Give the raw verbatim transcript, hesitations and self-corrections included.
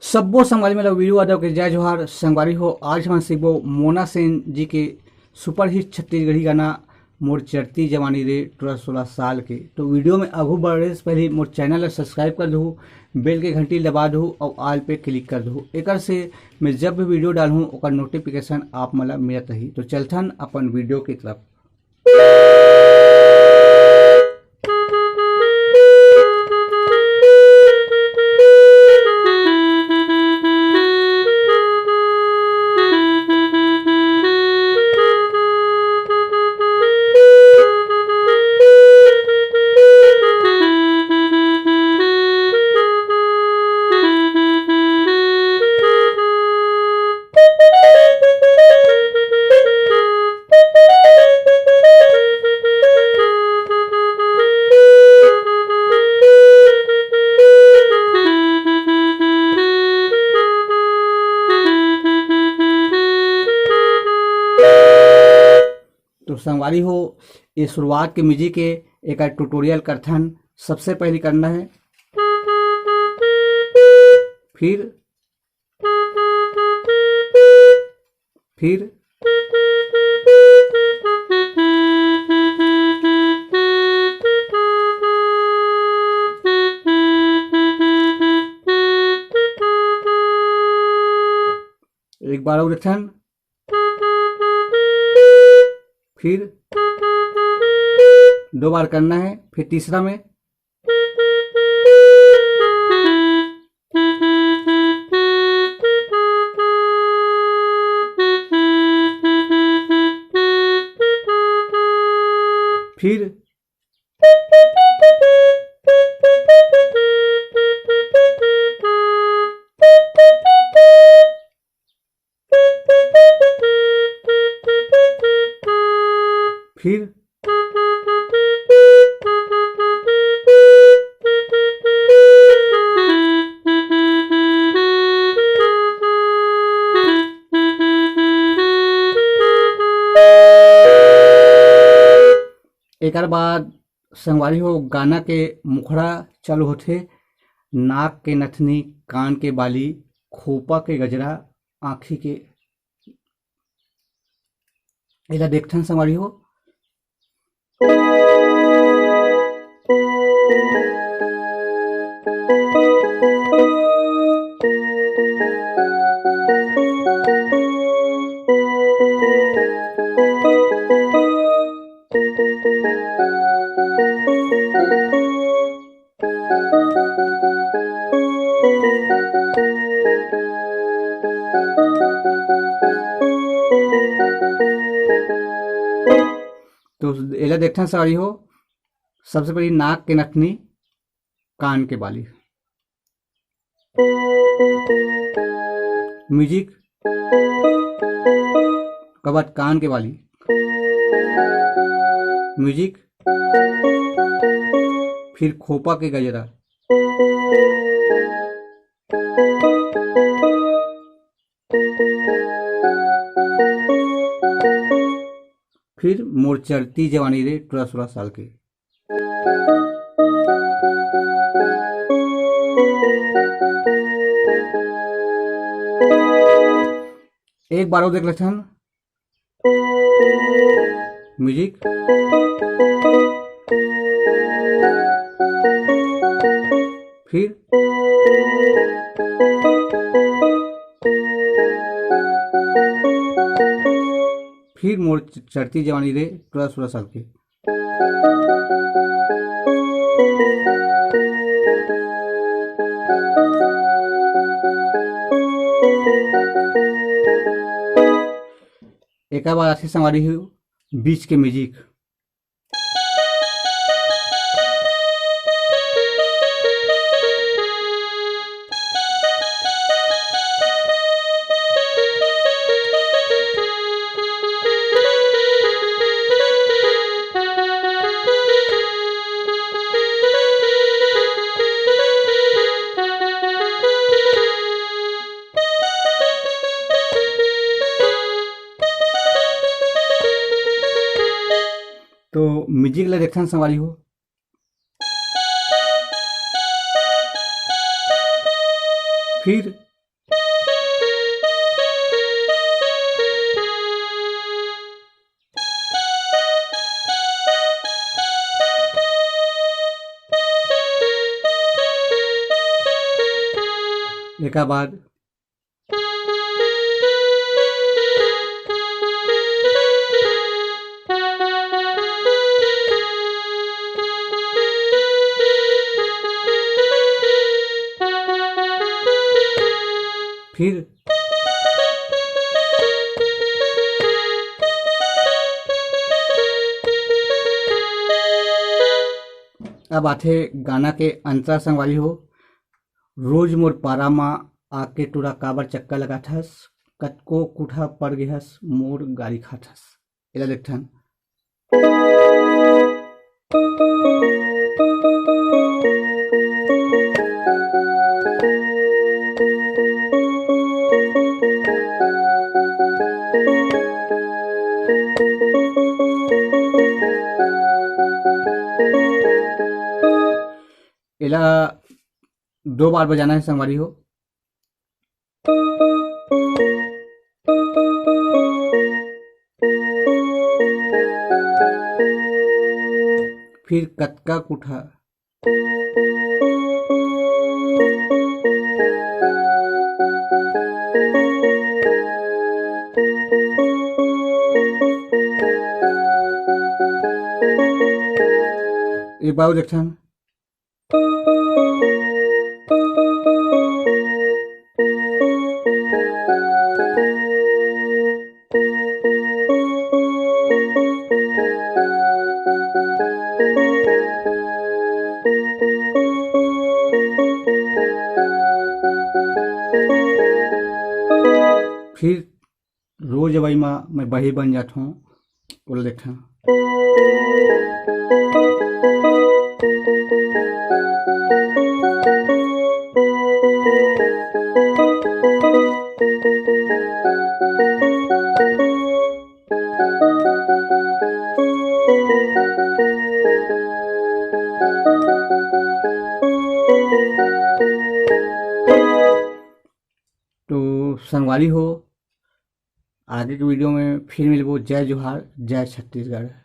सब्बो संगवारी मन ल वीरू यादव के जय जोहार। संगवारी हो, आज हमन सीखबो मोना सेन जी के सुपरहिट छत्तीसगढ़ी गाना मोर चढ़ती जवानी रे टोला सोलह साल के। तो वीडियो में आगू बढ़े से पहले मोर चैनल ला सब्सक्राइब कर दहू, बेल के घंटी दबा दहू और ऑल पे क्लिक कर दहू। एकर से मैं जब भी वीडियो डालहूँ ओकर नोटिफिकेशन आप मन ला मिलत रही। तो चलथन अपन वीडियो की तरफ। तो संगवारी हो, ये शुरुआत के म्यूजिक के एकर ट्यूटोरियल करथन। सबसे पहले करना है, फिर, फिर एक बार और देखथन, फिर दो बार करना है, फिर तीसरा में, फिर फिर एकर बाद संगवारी हो, गाना के मुखड़ा चालू होथे, नाक के नथनी, कान के बाली, खोपा के गजरा, आँखी के, एला देखथन संगवारी हो। तो एला देखथन संगवारी हो, सबसे पहले नाक के नथनी, कान के बाली, म्यूजिक, ओकर बाद कान के बाली, म्यूजिक, फिर खोपा के गजरा, फिर मोर चढ़ती जवानी रे टोला सोलह साल के। एक बार और देख लेथन। म्यूजिक, फिर, फिर मोर चढ़ती जवानी रे टोला सोलह साल के। एकर बाद आथे संगवारी हो बीच के म्यूजिक। तो म्यूजिक ला देखथन संगवारी हो। तेकर बाद फिर अब आथे गाना के अंतरा संगवारी हो। रोज मोर पारा मा आके टूरा काबर चक्कर लगाथस, कतको कुठा पड़ गेहस मोर गारी खाथस। एला देखथन। एला दो बार बजाना है संगवारी हो। फिर कतका कुठा। एक बार देखथन। फिर रोज अवई मा मैं बही बन जात हूँ, ओला देखा। तो संगवारी हो, आगे के वीडियो में फिर मिलबो। जय जोहार, जय छत्तीसगढ़।